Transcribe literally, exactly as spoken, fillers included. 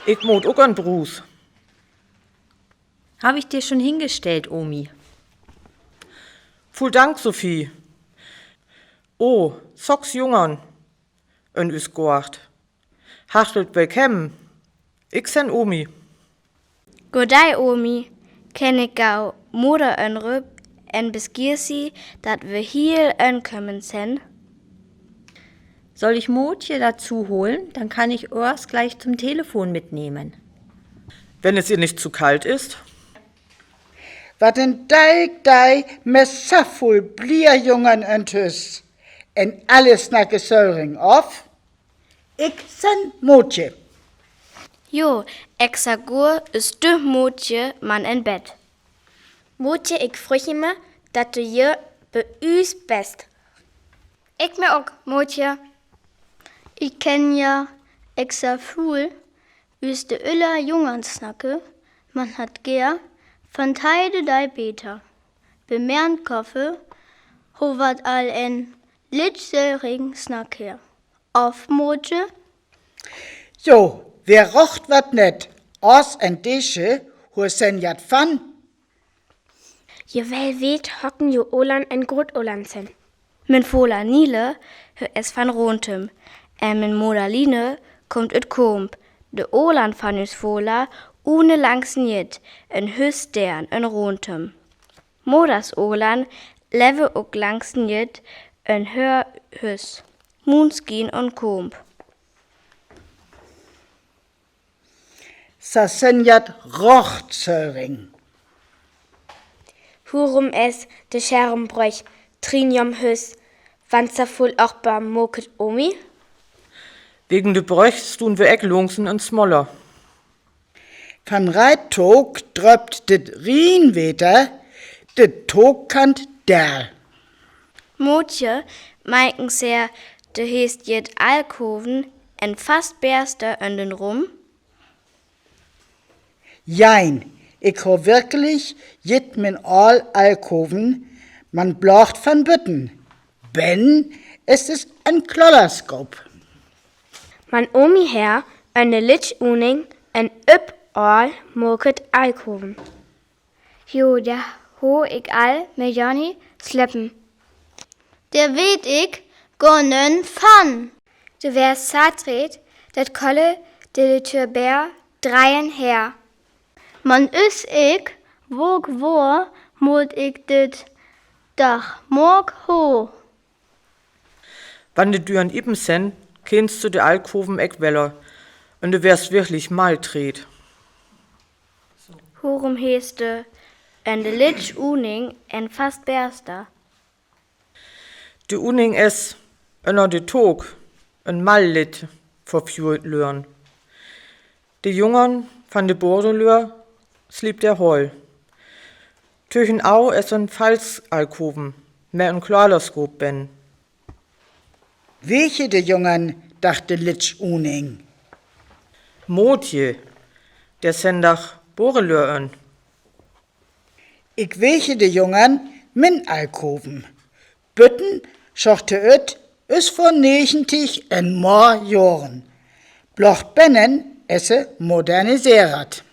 Ik moot ok en Bruus. Hab ich dir schon hingestellt, Omi. Vull Dank, Sophie. O, saks Jungern. En üs Goard. Hartlich willkemen. Ik sen Omi. Goddei, Omi. Kenn ik gau Moder en rüp en beskier si, dat wi hiel enkömen sen? Soll ich Motje dazu holen? Dann kann ich Urs gleich zum Telefon mitnehmen. Wenn es ihr nicht zu kalt ist? Wat en Deig dei, met sa vull blier Jungern en 't Hus. En alle snakke Söllring, of? Ik sen Motje. Jo, ekser goor is de Motje man en Bett. Motje, ik frei mi, dat du hier bi üs best. Ik mi ok, Motje. Ik kenn ja ekser vull üs de öller Jungern snakke, man hat geer, van Teide dei beter. Bi mien Koffe, ho wat al en lütt Söllring snakke. Of, Motje? Jo, wer rocht wat net, as en Dische, ho sen jat van? Jewel weet, hocken jo Olern en Grootollern sen. Mien Vola Nile, hör es van Rontem. En mien Moder Line kummt üt Komp. De Olern van üs Vola, une langsen jet, en Hüstern, en Rontem. Moders Olern, leve ok langsen jet, en hör Hüs. Munskien un Komp. Sa sen jat rocht Söllring. Hurum es de Schermbröch trin jem Hüs, wan sa vull Oppgang moket, Omi? Wegen de Bröch stun wi ek lungsen en Smoller. Van Reittoog dröppt dit Rienweter, dit Toogkant dal. Motje, meiken se, de hest jet Alkoven en fast Berster en den Rum? Jein, ik hör wirklich jet mien aal Alkoven, man bloot van bütten. Bennen es es en Klodderskop. Man Omi her, en de lütt Uning, en üpp aal moket Alkoven. Jo, de ho ik al mit Janni slepen. De weet ik gor nen van. De wer satret, dat kolle de lütte Bär dreien her. Man is ik, wok wor, mot ik dit Dag mok ho. Wan de Düren ippen sen, kennst du de Alkoven ek weller, un de werst wirklich maltreet. Hurum hest de en de lütt Uning en fast Berster? De Uning es ünner de Toog en Mallitt för Fjoorlören. De Jungern van de Boerelöör sliept der Holl. Tüchenau es en Falsalkoven, met en Klodderskop bennen. Welche de Jungern, dacht de lütt Uning. Motje, der sen doch Boerelöör. Ik welche de Jungern mien Alkoven. Bütten schucht et üt es vör negentig en Moorjoren. Bloot bennen es se moderniseert.